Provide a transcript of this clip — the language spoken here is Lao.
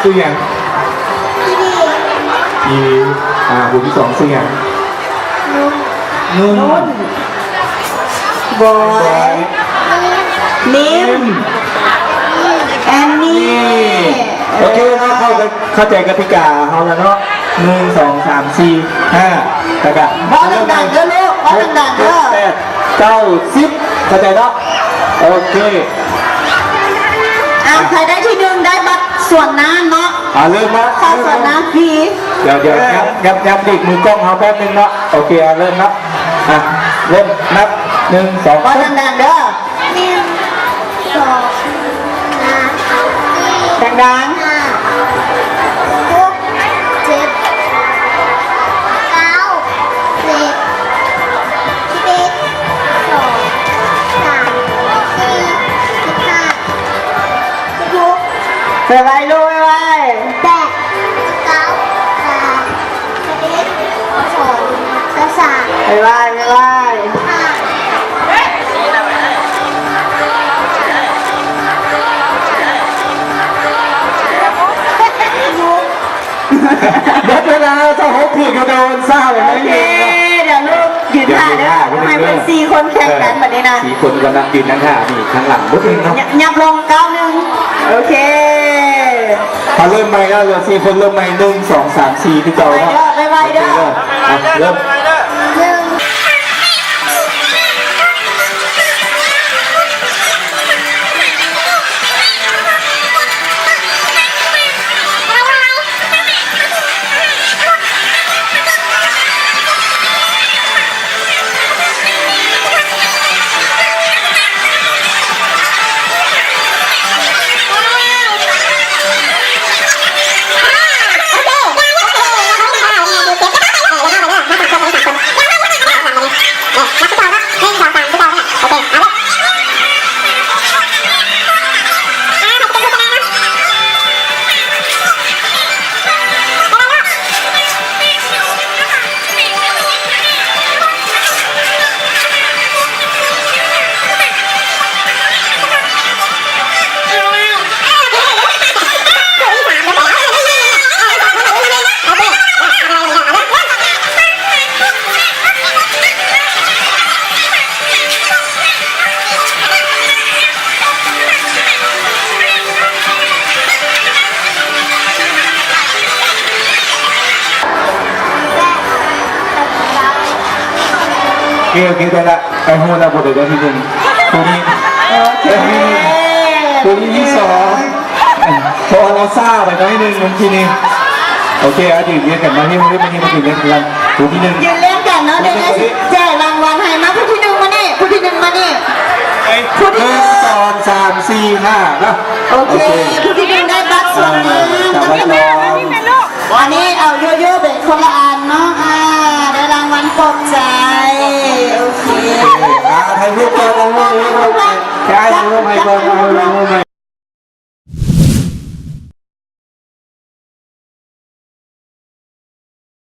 ຊື່ຫຍັງ? ອີ ອ່າ ຜູ້ທີສອງຊື່ຫຍັງ? ນຸ່ນ ນຸ່ນ ບອຍ ນິມ ແອນນີ່. ໂອເຄເນາະ ເຂົ້າ ເຂົ້າໃຈກະຕິກາເຮົາແລ້ວເນາະ ໜຶ່ງ ສອງ ສາມ ສີ່ ຫ້າ ແລ້ວກະ ເວົ້າດັງໆເດີລູກ ເວົ້າດັງໆເດີ ຫົກ ເຈັດ ແປດ ເກົ້າ ສິບ ເຂົ້າໃຈເນາະ? ໂອເຄ ອ່າ ໃຜໄດ້ທີໜຶ່ງໄດ້ບັດສວນນ້ຳເນາະ ອ່າ ເລີ່ມເນາະ ເຂົ້າສວນນ້ຳຟຣີ. ດຽວ ດຽວ ເອີ ຫຍັບ ຫຍັບ ຫຍັບຫຼີກມືກ້ອງເຮົາແປັບໜຶ່ງເນາະ. ໂອເຄ ອ່າ ເລີ່ມເນາະ ອ່ະ ເລີ່ມ ນັບ ໜຶ່ງ ສອງ ເວົ້າດັງໆເດີ ໜຶ່ງ ສອງ ສາມ ສີ່ ດັງໆ ຫ້າ ຫົກ ເຈັດ ເກົ້າ ສິບ ສິບເອັດ ສິບສອງ ສິບສາມ ສິບສີ່ ສິບຫ້າ ສິບຫົກ ໄວໆລູກ ໄວໆ ແປດ ເກົ້າ ສິບ ສິບເອັດ ສິບສອງ ສິບສາມ ໄວໆ ໝົດເວລາ ຊາວຫົກ ຖືກຢູ່ ແຕ່ວ່າມັນຊ້າໄປໜ້ອຍໜຶ່ງເນາະ. ໂອເຄ ດຽວລູກ ຢືນທ່າເດີ ໃຫ້ເພິ່ນສີ່ຄົນແຂ່ງກັນບັດນີ້ນະ ສີ່ຄົນກ່ອນນະ ຢືນທາງທ່ານີ້ ທາງຫຼັງບໍ່ເຖິງເນາະ ຫຍັບ ຫຍັບລົງກ້າວໜຶ່ງ. ໂອເຄ ເຮົາເລີ່ມໃໝ່ແລ້ວ ເຫຼືອສີ່ຄົນ ເລີ່ມໃໝ່ ໜຶ່ງ ສອງ ສາມ ສີ່ ຄືເກົ່າເນາະ. ໄປເດີ ໄປເດີ ໄປເດີ ອ່ະ ເລີ່ມ ເລີ່ມ. ໂອເຄ ໂອເຄ ໄດ້ລະ ໄປຮູ້ລະ ຜູ້ໃດໄດ້ທີໜຶ່ງ ຜູ້ນີ້ ໂອເຄ ຜູ້ນີ້ທີສອງ ເພາະວ່າລາວຊ້າໄປໜ້ອຍໜຶ່ງເມື່ອກີ້ນີ້. ໂອເຄ ເອົາຢືນລຽງກັນມາ ມາ ມາ ມາ ມາ ມາຢືນລຽງກັນ ຜູ້ທີໜຶ່ງ ຢືນລຽງກັນເນາະ ດຽວຊິແຈກລາງວັນໃຫ້. ມາ ຜູ້ທີໜຶ່ງມານີ້ ຜູ້ທີໜຶ່ງມານີ້ ຜູ້ທີໜຶ່ງ ໜຶ່ງ ສອງ ສາມ ສີ່ ຫ້າ ເນາະ. ໂອເຄ ໂອເຄ ຜູ້ທີໜຶ່ງໄດ້ບັດສ່ວນໜຶ່ງ ອ່າ ຈາກວັດທອງ ອັນນີ້ເອົາໂຍໂຍ່ໄປຄົນລະອັນເນາະ. ອ່າ ໄດ້ລາງວັນປອບໃຈ. ໂອເຄ ອ່າ ຖ່າຍຮູບກ່ອນ